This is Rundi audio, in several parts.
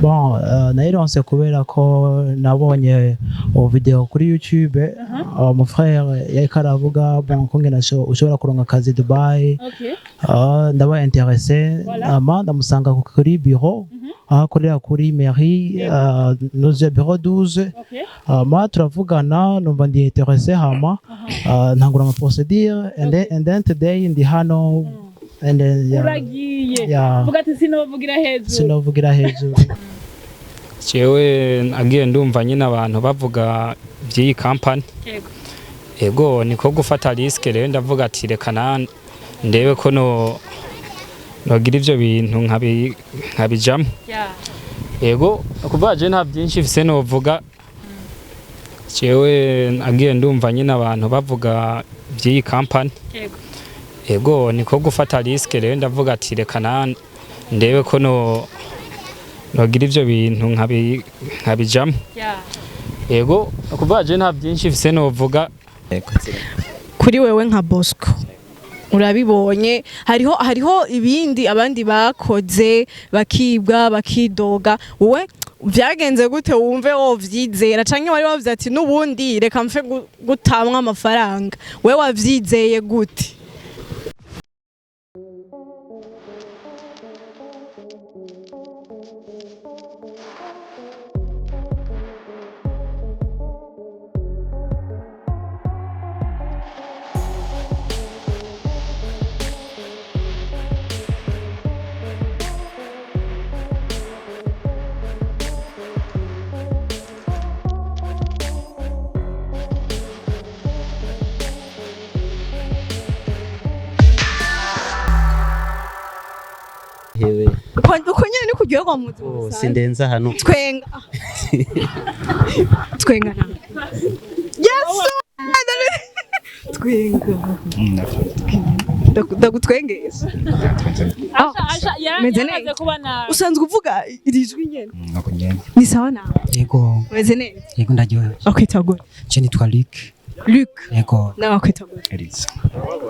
Bon, nayironse kubera ko nabonye video kuri YouTube. Mon frère yariko aravuga, bon, kungene ushobora kuronka akazi Dubai. Ndaba intéressé. Voilà. Ama ndamusanga kuri bureau aho akorera kuri mairie, nuze bureau 12. Hama turavugana, numva ndi intéressé, hama ntangura ama procédure and then today ndi hano and then, yeah. Uragiye. Yeah. Vuga ati sinovugira hejuru. Sinovugira hejuru. Jewe agiye ndumva nyine abantu bavuga by'iyi kampani. Ego, niko gufata risque rero, ndavuga ati reka ndebe ko no nogira ivyo bintu nkabijamwo. Ego, kuva je nta byinshi mfise novuga. Jewe agiye ndumva nyine abantu bavuga by'iyi kampani. Ego, niko gufata risque rero, ndavuga ati reka ndebe ko no nogira ivyo bintu nkabijamwo. Ego, kuva je nta byinshi mfise novuga. Kuri wewe nka Bosco, urabibonye, hariho ibindi abandi bakoze bakibwa, bakidoga. Wowe vyagenze gute wumve wovyizera, canke wari wavuze ati n'ubundi reka mfe gutamwa amafaranga? We wavyizeye gute? Hewe. Uko nyene ni kuryoherwa mu buzima Oh, busanzwe. Sindenza hano. Twenga, twenga nawe. Yesu, twenga. Ndagutwengesha. Asha, Asha, Meze yaramaze neza. kuba nabi. Usanzwe uvuga iri jwi nyene? Nuko nyene. Ni sawa nawe? Yego. Umeze neza? Yego, ndaryohewe. Bakwita gute? Je nitwa Luc. Luc? Yego. Nawe bakwita gute? Elise.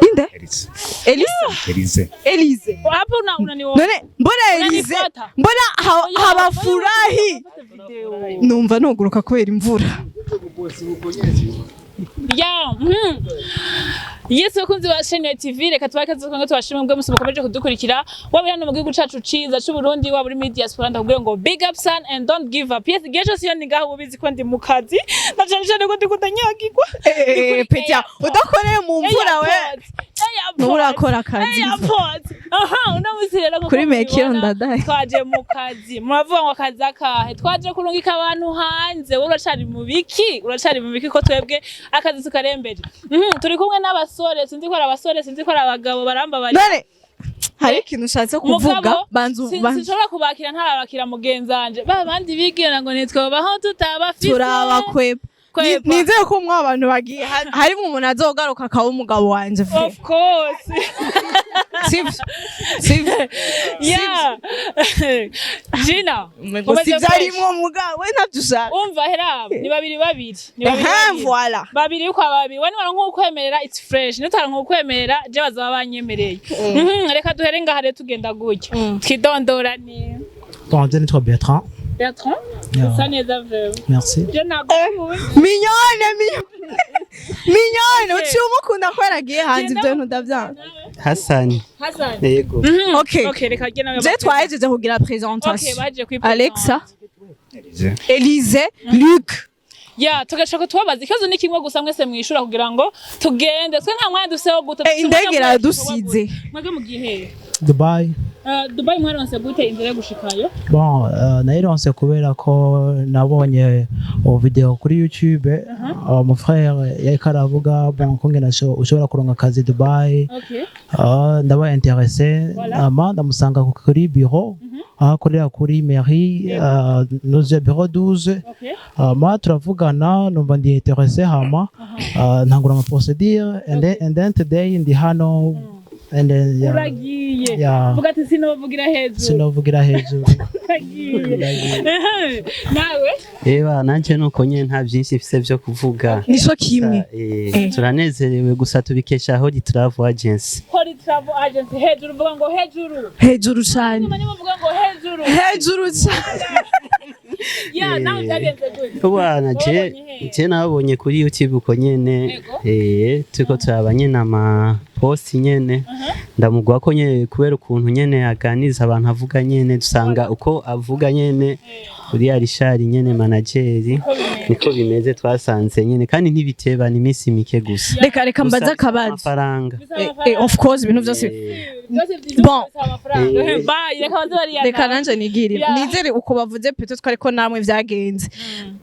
Inde? Elise. Elisa? Elise. Elise. Hapo unaniona. None mbona Elise, Unanifuata. mbona habafurahi? Numva nuguruka kubera imvura. Ya. Yes, bakunzi ba Shene TV, reka tubahe ikaze twongere tubashimire mwebwe mwese mukomeje kudukurikira. Waba uri hano mu gihugu cacu ciza c'u Burundi, waba uri muri diaspora, ndakubwira ngo big up son and don't give up. Yes, igihe cose iyo ndi ngaho ubizi ko ndi mu kazi. Na cane cane ko ndiko ndanyagirwa. Eh, Petia, udakoreye mu mvura we. Airport. Nuburakora akazi. Airport. Aha, uno musi rero nkuko Kuri Mekiro mubibona, ndadaye. twaje mu kazi. Muravuga ngo akazi akahe? Twaje kurungika abantu hanze. Wowe uracari mu biki? Uracari mu biki ko twebwe akazi tukarembeje? Turi kumwe n'abasore, sinzi ko ari abasore, sinzi ko ari abagabo, barambabarira. None hari ikintu ushatse kuvuga? Mugabo, Banzu sinshobora kubakira ntarabakira mugenzi wanje. Ba bandi bigira ngo nitwobaho tutabafise. Turabakwepa. Kwepa. Nizeye ko mwa abantu bagiye harimo umuntu azogaruka akaba umugabo wanje. Of course. Sivyo, sivyo? Yeah. Gina. Ngo umeze sivyo? fresh. Arimwo mugabo we ntavyo ushaka. Umva hera, ni babiri babiri. Ni babiri Ehe. babiri. Voilà. Babiri kwa babiri. We niwara nk'ukwemerera, it's fresh. Nutara nk'ukwemerera, je bazaba banyemereye. Reka duhere ngaha rero, tugenda gutya. Twidondora ni Bon, je nitwa Bertrand. Bertrand. Yeah. Usa neza vraiment. Merci. Je nagukunda. Mignone, mignone, mignone, uciye umukunda ko yaragiye hanze, ibyo bintu ndabyanga. Hasani. Hassan. Yego. Okay. Okay, reka je nawe. Je twahejeje kugira Okay, présentation. baje kwipresenta. Alexa. Elise. Elise, Luc. Ya, tugashaka tubabaza ikibazo ni kimwe gusa, mwese mwishura kugira ngo tugende. Twe nta mwanya dufise wo guta. Eh, indege iradusize. Mwebwe mugiye he? Dubai. Dubai mwaronse gute inzira yo gushikayo? Bon, nayironse kubera ko nabonye video kuri YouTube. Mon frère yariko aravuga, bon, kungene ushobora kuronka akazi Dubai. Ndaba intéressé. Voilà. Ama ndamusanga kuri bureau aho akorera kuri mairie, nuze bureau 12. Hama turavugana, numva ndi intéressé, hama ntangura ama procédure and then today ndi hano and then, yeah. Uragiye. Yeah. Vuga ati sinovugira hejuru. Sinovugira hejuru. Uragiye. Nawe? Eba, nanje nuko nyene, nta byinshi mfise vyo kuvuga. Nico kimwe. Turanezerewe gusa, tubikesha Holy Travel Agency. Holy Travel Agency, hejuru, vuga ngo hejuru. Hejuru cyane. Nyuma niba uvuga ngo hejuru. Hejuru cyane. Ya, nawe byagenze gute? Bwana, je Wabonye he? je nabonye kuri YouTube uko nyene. Yego. Turiko turaba nyene ama post nyene, ndamugwa ko nyene kubera ukuntu nyene aganiriza abantu, avuga nyene, dusanga uko avuga nyene uriya Richard nyene manager niko bimeze. Twasanze nyene kandi ntibiteba, ni iminsi mike gusa. Reka Gusa mbaze akabazo. amafaranga. Of course, ibintu byose. Byose byiza Bon. bisaba amafaranga. Bye, reka baze bariyana. Reka nanje nigire. Nizere uko bavuze, peut-être ko ariko namwe vyagenze.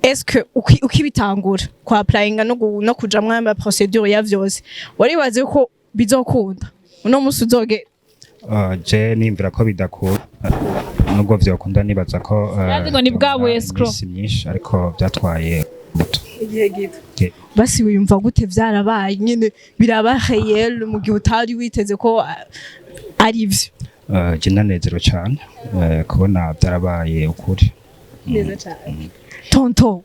Est-ce que ukibitangura kwa applyinga no kuja mwamba procédure ya vyose, waribaze ko bizokunda uno musi uzoge? Je nimvira ko bidakunda, nubwo vyokunda nibaza ko Yazi ngo ni bwa byomara escrow. iminsi myinshi, ariko byatwaye muto. Igihe gito. Basi wiyumva gute vyarabaye nyene, biraba réel, mu gihe utari witeze ko ari ivyo? Je ndanezerewe cyane kubona byarabaye ukuri. Neza cyane, tonto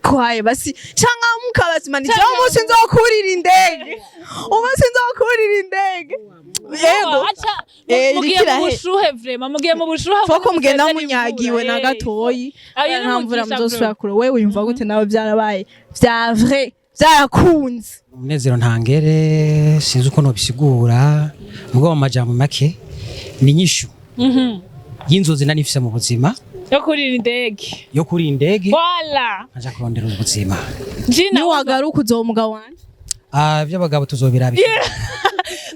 kwaye. Basi cyangwa mukabazima ni jewe, umunsi nzokurira indege, umunsi nzokurira indege, yego. Aca mugiye iriko mu bushuhe, vraiment mugiye mu bushuhe. Foko mugenda munyagiwe na gatoyi. Ayo ni nta mvura umugisha. muzosubira kure. Wewe wiyumva gute nawe, byarabaye vya vrai, byarakunze? Umunezero ntangere, sinzi uko nobisigura, mugabo mu majambo make ni inyishu y'inzozi nari nifise mu buzima. Yo kurira indege. Yo kuri indege. Voilà. Nkaja kurondera ubuzima. Gina. Niwagaruka uzoba umugabo wanje. Ah, ivy'abagabo tuzobiraba.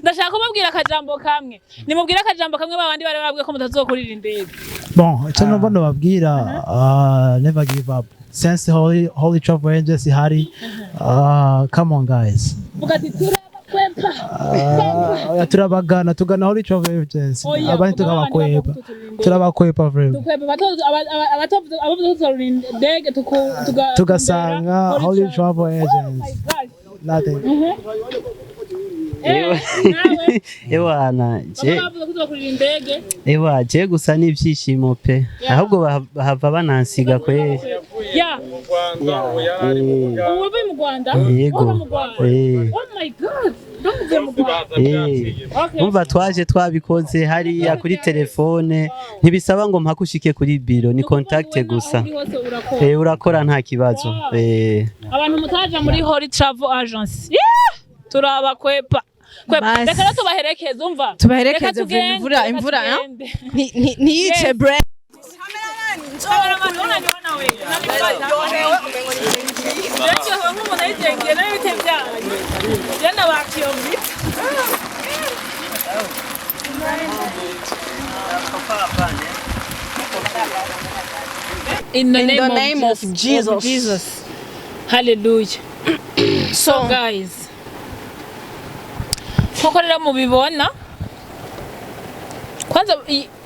Ndashaka kubabwira akajambo kamwe, nimubwire akajambo kamwe babandi bari babwiye ko mutazokurira indege. Bon, icyo numva nobabwira, never give up. Since Holy Travel Agency hari, come on guys. Vuga ati turabakwepa. Oya, turabagana, tugana Holy Travel Agency. Oya, abandi vuga babandi tukabakwepa. bavuga tuturira indege. Turabakwepa vraiment. Dukwepa abavuze ko tuzokurira indege Tugasanga Holy Travel Oh my Agency. gosh. Nothing. Nawe Ewana je bamwe bavuze ko tuzokurira indege. Ewa, je gusa n'ibyishimo pe, ahubwo bahava banansiga kweri. Ya, ubu uvuye mu Rwanda? Yego. Uva mu Rwanda? Eh. Oh my God, bamuvuye mu Rwanda. Okay. Umva, twaje twabikoze hariya kuri telefone, ntibisaba ngo mpaka ushike kuri biro, ni contact gusa. Aho uri hose urakora. Urakora nta kibazo. Abantu mutaja muri Holy Travel Agency, yeah! Turabakwepa. Kwepa. Basi. Reka rero tubaherekeze, umva. Tubaherekeze. Reka tugende, imvura reka imvura tugende. Ntiyice Yes. break. Cameraman, unaniona wewe? Unanifata. Nk'umuntu ayitengeye nawe bite byanyu? Je na bakiyombi. In the In name, the name of Jesus. Of Jesus. Hallelujah. So Guys, nkuko rero mubibona, kwanza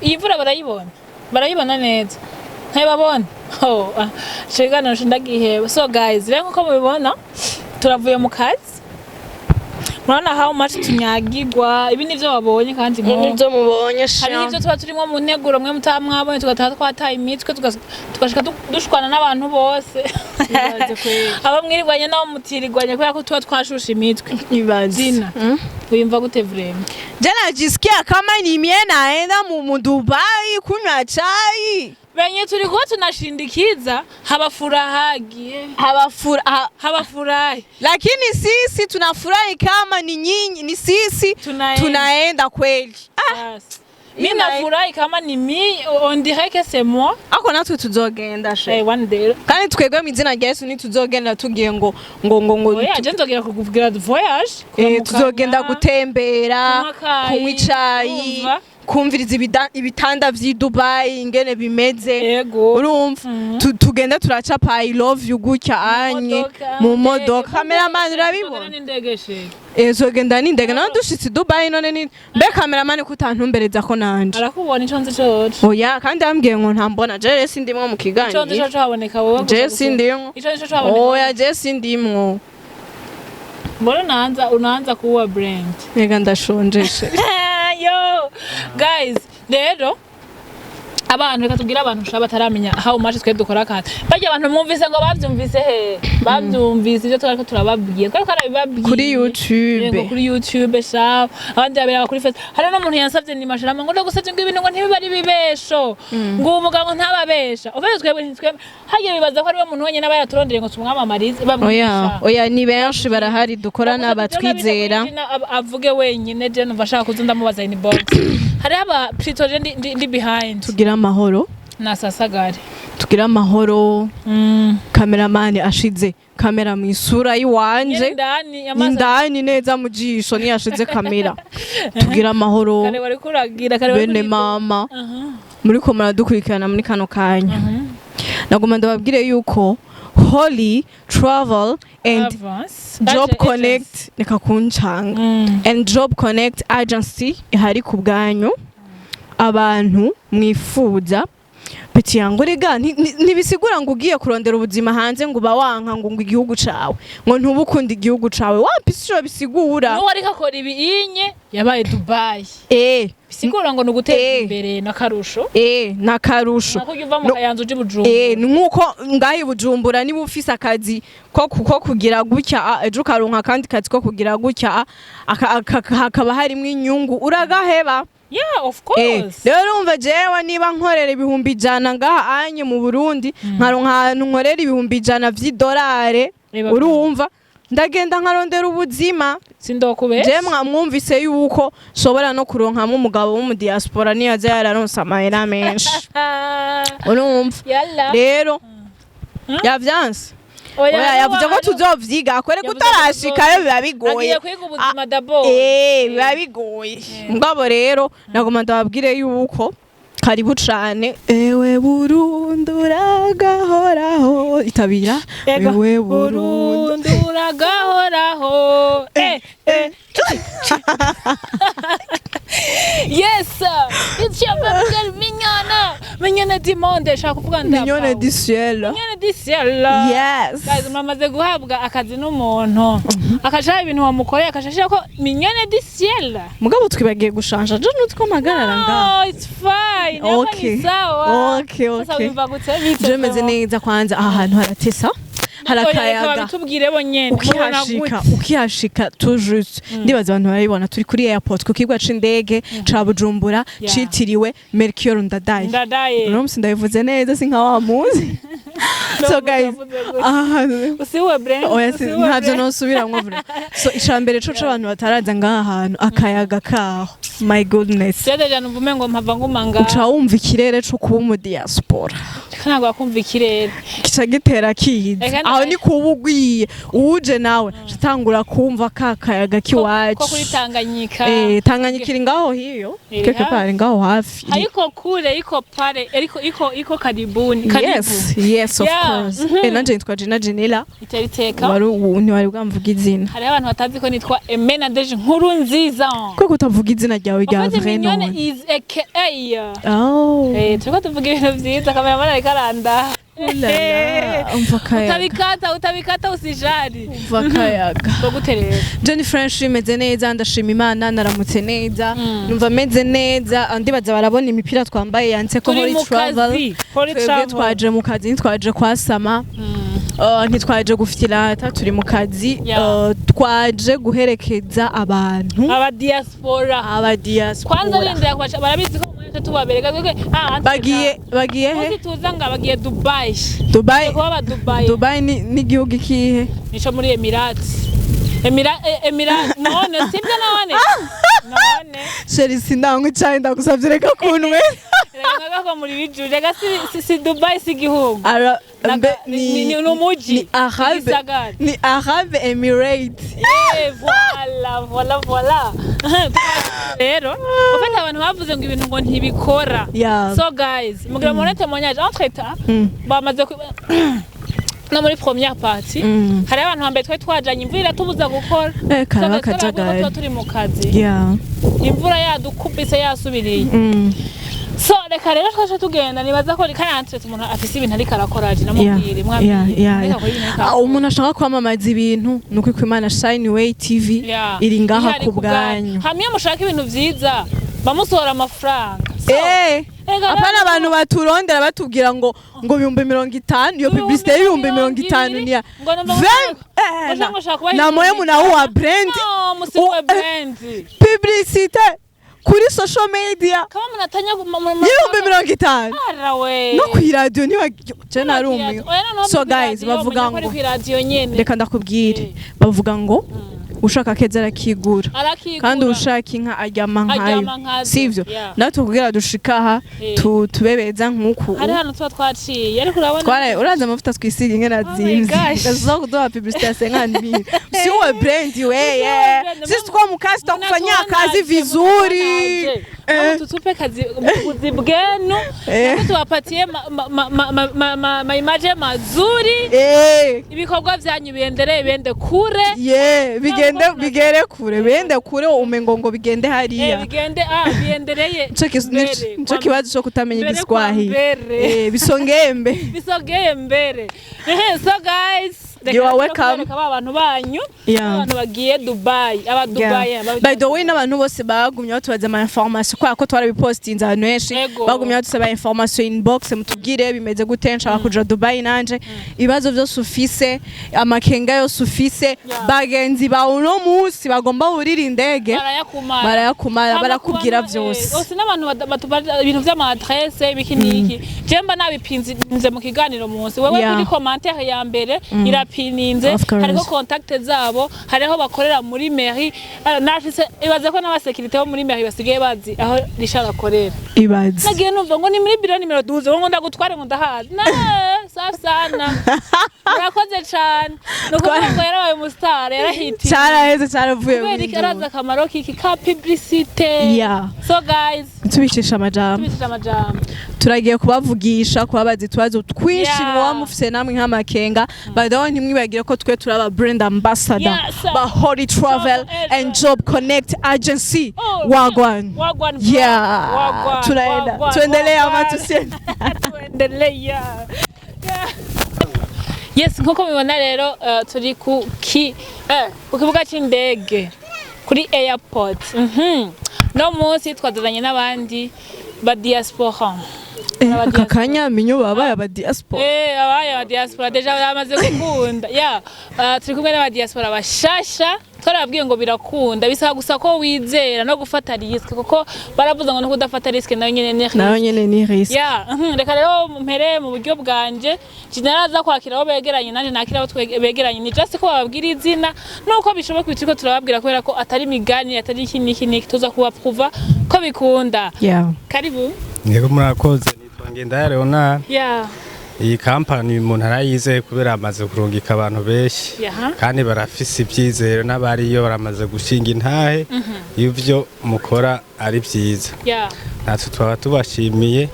iyi mvura barayibona, barayibona neza, ntibabona. Oh, ah, ikiganiro ndagiheba. So guys, rero nkuko mubibona turavuye mu kazi, murabona how much tunyagirwa. Ibi nivyo wabonye kandi nibyo mubonye. Hari n'ibyo tuba turimo mu nteguro mwe mutamwabonye, tugataha twataye imitwe, tugashika dushwana n'abantu bose, abo mwirirwanye n'abo mutirirwanye, kubera ko tuba twashushe imitwe. Ibaze. Dina, wiyumva gute vraiment? Je najisikia kama ni mie naenda mu Dubai kunywa chai. Benye tulikuwa tunashindikiza habafurahagie. Habafurahi. Lakini sisi tunafurahi kama ni nyinyi, ni sisi Tunaenda. Tunaenda kweli. Basi. Mi nafurahi kama ni mi, on dirait que c'est moi. Ako natwe tuzogenda she. Hey, one day. Kandi twebwe mu izina rya Yesu ntituzogenda tugiye ngo Oya, je nzogera kukugira voyage. Tuzogenda gutembera, kunywa akayi, kunywa icayi, kumva. Kumviriza ibitanda vy'i Dubai ingene bimeze. Yego. Urumva, tugenda turacapa "I love you" gutya anye mu modoka. Cameraman, urabibona? N'indege she. Tuzogenda n'indege nawe dushitse i Dubai. None ni mbe cameraman ko utantumbereza ko nanje? Arakubona, ico nzi coco. Oya, kandi yambwiye ngo ntambona. Je rero sindimwo mu Ico nzi kiganiro. coco haboneka wowe gusa Je gusa. sindimwo. Ico nzi coco haboneka. Oya, je sindimwo. Mbona unaanza kuwa brand. Rega ndashonjeshe. Yo guys, rero Abantu, reka tubwire abantu ushaka bataramenya how much twe dukora akazi. Barya abantu mwumvise ngo bavyumvise he? Bavyumvise ivyo twariko turababwiye, twari twarabibabwiye Kuri YouTube. Yego, kuri YouTube sha, abandi babiraba kuri Facebook. Hari n'umuntu yansavye ni mashirama ngo ndagusavye ngo ibintu ngo ntibibe ari bibesho, ngo uwo mugabo ntababesha. Uvuze twebwe ntitwebwe hagiye bibaza ko ari we muntu wenyine aba yaturondeye ngo tumwamamarize. Oya. Bamwigisha. Oya, ni benshi barahari dukorana batwizera. Avuge wenyine, je numva ashaka kuza ndamubaza inbox. Hariho aba plutôt je ndi behind. Tugira amahoro. Nasasagare. Tugira amahoro. Kameramani ashize kamera mu isura y'iwanje. Indani amaso. Indani neza mu jisho niyo ashize kamera. Tugira amahoro. Kare wari kuragira kare wari Bene mama, muri ko muradukurikirana muri kano kanya, naguma ndababwire yuko Holy Travel and Avance. Job Agent- Connect, reka kuncanga, and Job Connect Agency ihari ku bwanyu, abantu mwifuza peti yangu. Rega ntibisigura ngo ugiye kurondera ubuzima hanze ngo uba wanka ngo igihugu cawe, ngo ntubukunda igihugu cawe. Wapi, sico bisigura. N'uwo ariko akora ibi inye yabaye Dubai. Bisigura ngo ni uguteza imbere n'akarusho. Nakarusho. Nako uva mu No. Kayanza uje i Bujumbura. Ni nkuko ngaho i Bujumbura niba ufise akazi ko kugira gutya, ejo ukaronka akandi kazi ko kugira gutya, hakaba harimwo inyungu, uragaheba. Yeah, of course. Rero urumva, jewe niba nkorera 100,000 ngaha anye mu Burundi, nkaronka ahantu nkorera 100,000 vy'idolare, Reba. urumva ndagenda nkarondera ubuzima. Sindokubesha. Je mwumvise yuko nshobora no kuronkamwo umugabo wo mu diaspora niyo aza yararonse amahera menshi, urumva. Yalla. Rero yavyanse. Oya, Oya, yavuze ko tuzovyiga akore. Yavuze ko kutarashikayo biba bigoye. Agiye kwiga ubuzima d'abord. Biba bigoye. Mugabo rero nagoma ndababwire yuko karibu cane. Ewe Burundi uragahoraho, itabira. Ego. Ewe Burundi. Burundi uragahoraho. Yes, it's your baby girl Mignone, Mignone du monde, shaka kuvuga ndapa. Mignonne du ciel. Mignone du ciel. Yes. Guys, muramaze guhabwa akazi n'umuntu akashaka ibintu wamukoreye akashashira ko Mignone du ciel. Mugabo twibagiye gushanja je nutwo mpagarara ngaha. Oh, it's fine. Okay. Okay. Ni sawa. Okay, Sasa okay. wumva gute bite? Je meze neza. Kwanza aha hantu haratesa, hari akayaga. Babitubwire bo nyene. Mubona Ukihashika, gute? ukihashika tout juste, ndibaza abantu barabibona, turi kuri airport ku kibuga c'indege ca Bujumbura citiriwe Melchior Ndadaye. Ndadaye. Uno musi ndabivuze neza, si nka wa muzi. So guys, aha Usiwe brain. Oya, usiwe ntavyo brain. nosubiramwo vure. So icambere co c'abantu bataraza ngaha hantu, akayaga kaho, my goodness. Je déjà numva umengo mpava nguma ngaha. Uca wumva ikirere co kuba umu diaspora. Ntabwo wakumva ikirere. Kica gitera kiza. Eka Aho ni kuba ugwiye uje nawe atangura kumva ka kayaga ko k'iwacu. Kuri Tanganyika. Tanganyika iri ngaho hiyo. Iri Quelque hafi. part iri ngaho hafi. Haiko kule, iko pale, iko karibuni, karibu. Yes, of course. Nanje nitwa Gina Genela. Itera iteka. Wari ntiwari bwamvuga izina. Hariho abantu batazi ko nitwa Emena Deje Nkuru Nziza. Ko kutavuga izina ryawe rya En fait, vrai Mignonne none? is aka. Oh. Turiko tuvuga ibintu vyiza, kameramani ariko aranda. Ulala, umva akayaga. Utabikata, utabikata, usijali. Umva akayaga. Ngo gute rero? Jenny French imeze neza, ndashima Imana, naramutse neza, numva meze neza. Ndibaza barabona imipira twambaye yanditse ko Turi Holy mu Travel. kazi. Holy Twebwe Travel. twaje mu kazi, ntitwaje kwasama, ntitwaje gufyirata, turi mu kazi. Twaje guherekeza abantu. Aba diaspora. Aba diaspora. Kwanza rindira kubaca, barabizi ko umwanya tubabereka twebwe Bagiye he? Musi tuza nga bagiye Dubai. Dubai. Kuba aba Dubai. Dubai ni igihugu ikihe? Nico muri Emirates. Emirates none sibyo none? Chérie, sindanywa icyayi, ndagusavye reka kunwe. Reka ko muri biju reka si Dubai si igihugu. Ni umuji. Ni Arabe. Igisagara. Ni Arabe Emirates. Voilà, voilà, voilà. Rero ufite abantu bavuze ngo ibintu ngo ntibikora. So guys, mugira mubone témoignage entre temps bamaze no muri première partie. Hariho abantu hambere twari twajanye, imvura iratubuza gukora. Karaba So, twari akajagari. tuba turi mu kazi, imvura yadukubise yasubiriye. So reka rero twaje tugenda, nibaza ko kandi entre umuntu afise ibintu ariko arakora aje namubwire mwabwire. Reka akore ibintu ariko Ah, arakora. umuntu ashaka kwamamaza ibintu, ni uko Imana Shine Way TV iri ngaha Ihari ku bwanyu. Hamwe iyo mushaka ibintu vyiza bamusohora amafaranga. So, Ega, Apana abantu baturondera batubwira ngo 50,000, iyo publicité y'ibihumbi 50 ni ya Ngo numva 20 ngo ngo shaka kubaha na moyo munaua brand. No, musiwe brand. Publicité kuri social media Kama munatanya y'ibihumbi 50 Arawe. no kw'iradiyo niba je narumiwe. So guys, bavuga ngo kw'iradiyo nyene. Reka ndakubwire, bavuga ngo ushaka keza arakigura, Arakigura. kandi ushaka inka aryama nkayo. Aryama nkazo, Sivyo? Yeah. Natwe kugira dushika aha tubebeza nk'uku, Hari hano tuba twaciye, ariko urabona twara uraza amavuta twisiga ingene Oh my azimvye. Gosh. Gazoza kuduha publicité ya 50,000. Usiuwe brand weye, Brand, sisi tuko mkazi, tutakufanyia kazi vizuri. Tutupe kazi ubuzi bwenu, natwe tuwapatie ma image mazuri. Ibikorwa vyanyu biendelee, biende kure. Ye, bigende, bigere kure, bigende kure, umengo ngo bigende hariya. Bigende, biendeleye mbere, Nico kwa kibazo cyo kutamenya mbere kwa Igiswahili. mbere. Bisongeye mbe. Bisogeye mbere. So guys, reka You are rero welcome. kubereka ba bantu banyu, abantu bagiye Dubai, aba Dubai. By the way, n'abantu bose bagumye batubaza ama information, kubera ko twarabipostinze ahantu henshi. Bagumye badusaba information inbox: mutubwire bimeze gute, nshaka kuja Dubai nanje. Ibibazo byose ufise, amakenga yose ufise, bagenzi bawe uno munsi bagomba burira indege Barayakumara. barayakumara, Hama barakubwira ku bantu, byose. Ose n'abantu batubaza ibintu vy'ama adresse, ibiki n'iki, je mba nabipinze mu kiganiro munsi wewe kuri commentaire ya mbere irapininze. Of course. Hariho contact zabo, hariho bakorera muri mairie. Nashitse ibaze ko n'abasécurité bo muri mairie basigaye bazi aho Richard akorera. Ibaze. Nagiye numva ngo ni muri biro nimero 12, ngo ndagutware, ngo ndahazi na safi sana. Murakoze cane. Ni ukuvuga ngo yarabaye umustar, yarahitiye. Cyaraheze, cyaravuye Kubera mu iki? Arazi akamaro k'iki ka publicité. So guys, Tubicisha amajambo. Tubishije amajambo. Turagiye kubavugisha, kubabaza utubazo twinshi muba mufise namwe nk'amakenga. By the way, ntimwibagire ko twe turi aba brand ambassador Yes. ba Holy Travel Travel and Job Connect Agency. Oh, Wagwan. Wagwan, bro. Yeah. Wagwan, Tunaenda. wagwan, Tuendelee ama wagwan. tusiende? Tuendelea. Yes, nkuko mubibona rero, turi ku kibuga c'indege, kuri airport. No munsi twazananye n'abandi ba diaspora. Aka kanya minyo babaye aba diaspora. Abaye aba diaspora déjà bamaze gukunda. Ya, turi kumwe n'aba diaspora bashasha. Twarababwiye ngo birakunda, bisaba gusa ko wizera no gufata risque, kuko baravuze ngo no kudafata risque nayo nyene ni risque. Nayo nyene ni risque. Ya, reka rero mpere mu buryo bwanje. Jinaraza kwakira abo begeranye nanje, nakira abo begeranye. Ni just ko bababwira izina nuko bishoboka, turiko turababwira kubera ko atari imigani, atari iki n'iki n'iki, tuza kubaprouva ko bikunda. Karibu. Yego, murakoze. Nitwa Ngendaya Leonard. Iyi kampani umuntu arayizeye kubera amaze kurungika abantu benshi kandi barafise ivyizero, n'abariyo baramaze gushinga intahe ivyo mukora ari vyiza. Natwe twaba tubashimiye,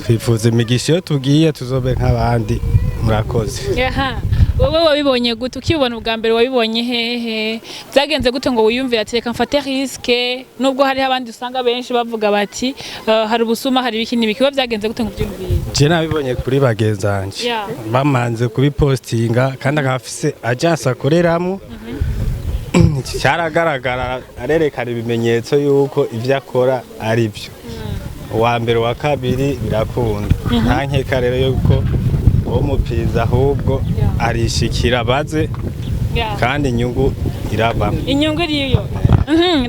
twifuza imigisha iyo tugiye tuzobe nk'abandi. Murakoze. Yaha. Wowe wabibonye gute? Ukibona ubwa mbere wabibonye hehe? Byagenze gute ngo wiyumvire ati reka mfate risque, nubwo hariho abandi usanga benshi bavuga bati hari ubusuma, hari ibiki n'ibiki? Wowe byagenze gute ngo ubyiyumvire? Je nabibonye kuri bagenzi banje bamanze kubipostinga, kandi akaba afise agence akoreramwo. Iki cyaragaragara, arerekana ibimenyetso yuko ivyo akora ari byo. Uwa mbere, uwa kabiri, birakunda. Nta nkeka rero yuko uwo mupinza, ahubwo arishikira baze kandi inyungu irabamo. Inyungu iriyo.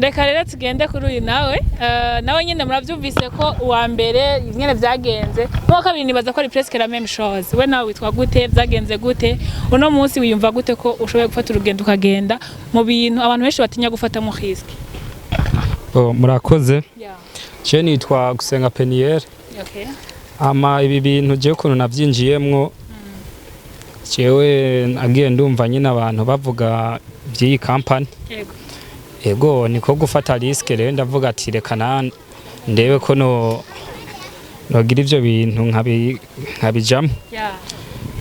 Reka rero tugende kuri uyu nawe. Nawe nyine murabyumvise ko uwa mbere nyine byagenze, n'uwa kabiri nibaza ko ari presque la même chose. We nawe witwa gute? Byagenze gute? Uno munsi wiyumva gute ko ushoboye gufata urugendo ukagenda mu bintu abantu benshi batinya gufatamo risque? Oh, murakoze. Je nitwa Gusenga Peniel. Ama ibi bintu je ukuntu navyinjiyemwo, jewe nagiye ndumva nyine abantu bavuga ivy'iyi kampani. Ego, niko gufata risque rero, ndavuga ati reka ndebe ko no nogira ivyo bintu nkabijamwo.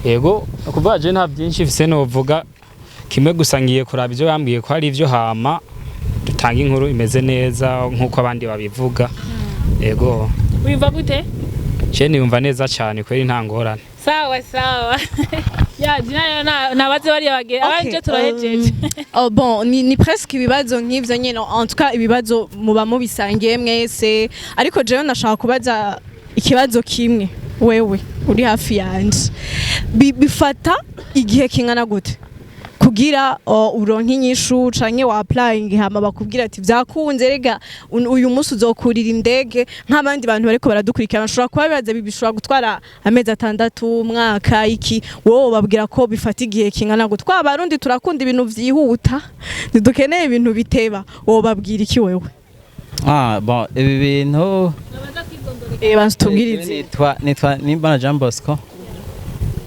Ego, kuvuga je nta byinshi mfise novuga, kimwe gusa ngiye kuraba ivyo bambwiye ko hari ivyo, hama dutanga inkuru imeze neza nk'uko abandi babivuga. Ego. Wiyumva gute? Je niyumva neza cyane kweri, nta ngorane. Sawa sawa. Ya jina rero nabaze bariya abanje turahejeje. Oh, bon, ni presque ibibazo nk'ivyo nyene, en tout cas ibibazo muba mubisangiye mwese, ariko jewe ndashaka kubaza. Ikibazo kimwe, wewe uri hafi yanje, bifata igihe kingana gute kugira uronke inyishu canke wa applying, hama bakubwira ati vyakunze, rega uyu munsi uzokurira indege? Nk'abandi bantu bariko baradukurikirana bashobora kuba bibaza bishobora gutwara amezi 6, umwaka, iki. Wowe babwira ko bifata igihe kingana gute? Kwa Abarundi turakunda ibintu vyihuta, ntidukeneye ibintu biteba. Wowe babwira iki wewe? Ah, bon, ibi bintu Banza tubwirize. Nitwa Nimbona Jean Bosco.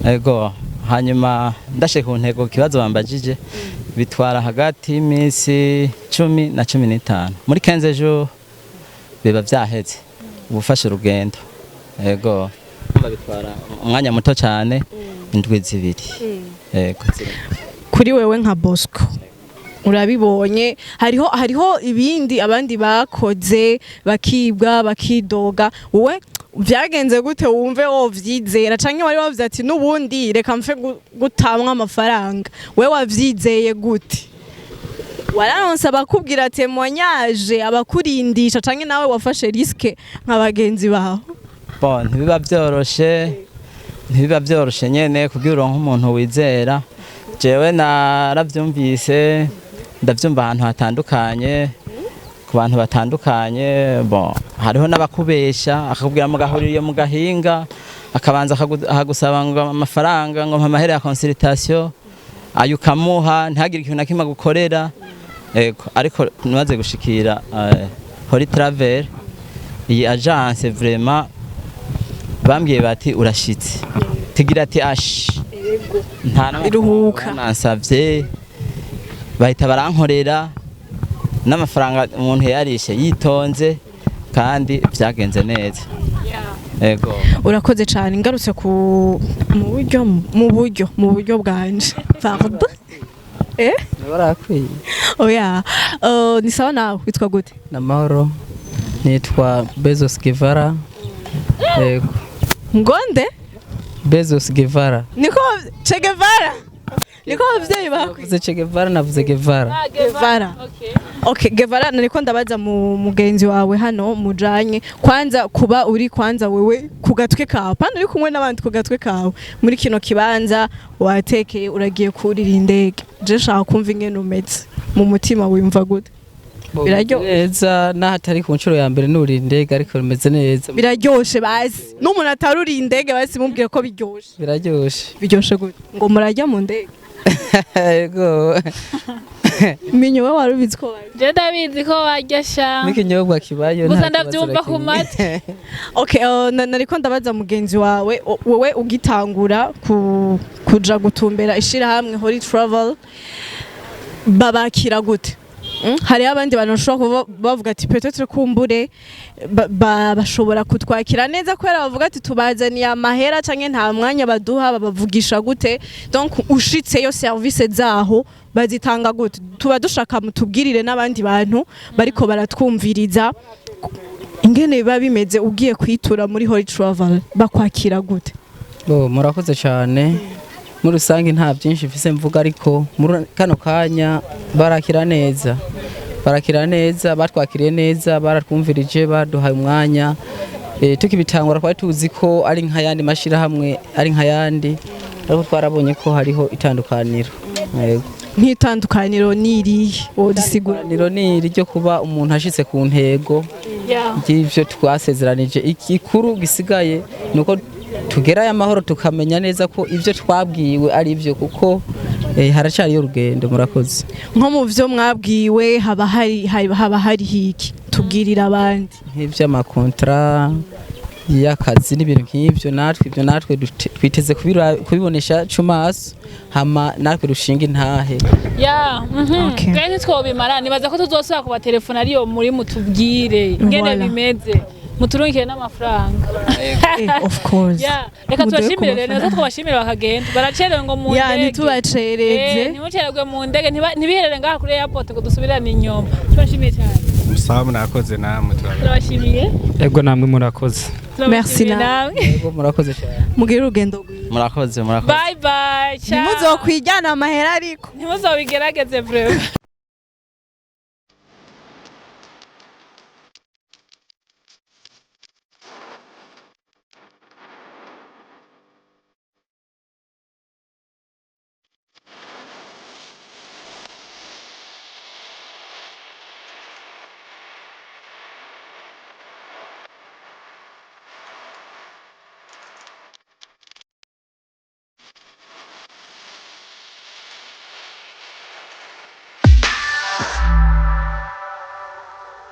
Ego, hanyuma ndashe ku ntego kibazo bambajije, bitwara hagati y'iminsi 10 na 15. Muri 15 jours biba vyaheze, ubufashe urugendo. Ego, umva, bitwara umwanya muto cyane, indwi 2. Ego. Kuri wewe nka Bosco, urabibonye, hariho ibindi abandi bakoze bakibwa, bakidoga. Wowe vyagenze gute wumve wovyizera, canke wari wavuze ati n'ubundi reka mfe gutamwa amafaranga? Wewe wavyizeye gute? Wararonse abakubwira témoignage, abakurindisha, canke nawe wafashe risque nka bagenzi bawe? Bon, ntibiba byoroshe nyene kugira uronke umuntu wizera. Jewe naravyumvise, ndavyumva ahantu hatandukanye, ku bantu batandukanye. Bon, hariho n'abakubesha, akakubwira mugahurira iyo mu gahinga, akabanza akagusaba ngo amafaranga, ngo mpa amahera ya consultation, ayo ukamuha ntihagire ikintu na kimwe agukorera. Ego, ariko ntibaze gushikira Holy Travel, iyi agence, vraiment bambwiye bati urashitse, tugira ati ashi nta n'amafaranga Iruhuka. Nansavye, bahita barankorera n'amafaranga umuntu yarishe yitonze, kandi vyagenze neza. Ego. Urakoze cyane. Ngarutse ku mu buryo bwanje, pardon, Barakwiye. Oya, ni sawa. Nawe witwa gute? Namahoro, nitwa Bezos Guevara. Yego. Ngonde? Bezos Guevara. Niko Che Guevara, niko abavyeyi bakwiye. Navuze Che Guevara, navuze Guevara. Guevara. Okay, Guevara, nariko ndabaza mu mugenzi wawe hano mujanye, kwanza kuba uri, kwanza wewe ku gatwe kawe, pana uri kumwe n'abandi, ku gatwe kawe muri kino kibanza watekeye, uragiye kurira indege. Je nshaka kumva ingene umeze mu mutima, wumva gute? Biraryoshe? Neza, n'ahatari ku nshuro ya mbere nurira indege, ariko bimeze neza. Biraryoshe? Basi n'umuntu ataruriye indege, basi mubwire ko biryoshe. Biraryoshe. Biryoshe gute? Ngo murajya mu ndege? Yego. Minyo, we wari ubizi ko barya? Je ndabizi ko barya sha. N'ikinyobwa kibayo. Gusa Nta kibazo ndavyumva na ku kimwe. matwi. Okay, nariko ndabaza mugenzi wawe, wowe ugitangura kuja gutumbera ishirahamwe Holy Travel, babakira gute? Hariho abandi bantu bashobora kuba bavuga ati peut-être kumbure bashobora kutwakira neza kubera bavuga ati tubazaniye amahera, canke nta mwanya baduha. Babavugisha gute? Donc ushitseyo, service zaho bazitanga gute? Tuba dushaka mutubwirire n'abandi bantu bariko baratwumviriza ingene biba bimeze ugiye kwitura muri Holy Travel, bakwakira gute? Bo, murakoze cyane. Muri rusange nta byinshi mfise mvuga, ariko muri kano kanya barakira neza, barakira neza, batwakiriye neza, baratwumvirije, baduhaye umwanya. Tukibitangura twari tuzi ko ari nk'ayandi mashyirahamwe, ari nk'ayandi, ariko twarabonye ko hariho itandukaniro. Yego. Nk'itandukaniro ni irihe, wodisigura? Itandukaniro ni iri ryo kuba umuntu ashitse ku ntego ry'ivyo twasezeranije. Igikuru gisigaye ni uko tugerayo amahoro, tukamenya neza ko ibyo twabwiwe ari byo, kuko haracariyo urugendo. Murakoze. Nko mu vyo mwabwiwe haba hari hiki? Tubwirira abandi. Nk'ivy'amakontra y'akazi n'ibintu nk'ivyo, natwe ibyo natwe twiteze kubibonesha cumaso, hama natwe dushinga intahe. Ya. Okay. Kandi ntitwobimara, nibaza ko tuzosubira kubatelefona ariyo muri mutubwire ingene Voilà. bimeze, muturungikire n'amafaranga. Of course. Ya, reka Muduhe ku tubashimire rero, nibaza mafaranga. twabashimire bakagenda, baracerewe ngo mu Ya, ndege. ntitubacereze. Ntimucererwe mu ndege, ntibiherere ngaha kuri airport ngo dusubirane inyuma. Tubashimiye cyane. Musawa, murakoze namwe, turabona. Turabashimiye. Ego, namwe murakoze. Merci. Turabashimiye Nawe. nawe. Yego, murakoze cyane. Mugire urugendo rwiza. Murakoze, murakoze. Bye bye, ciao. Ntimuzokwijyana amahera ariko. Ntimuzobigerageze vraiment.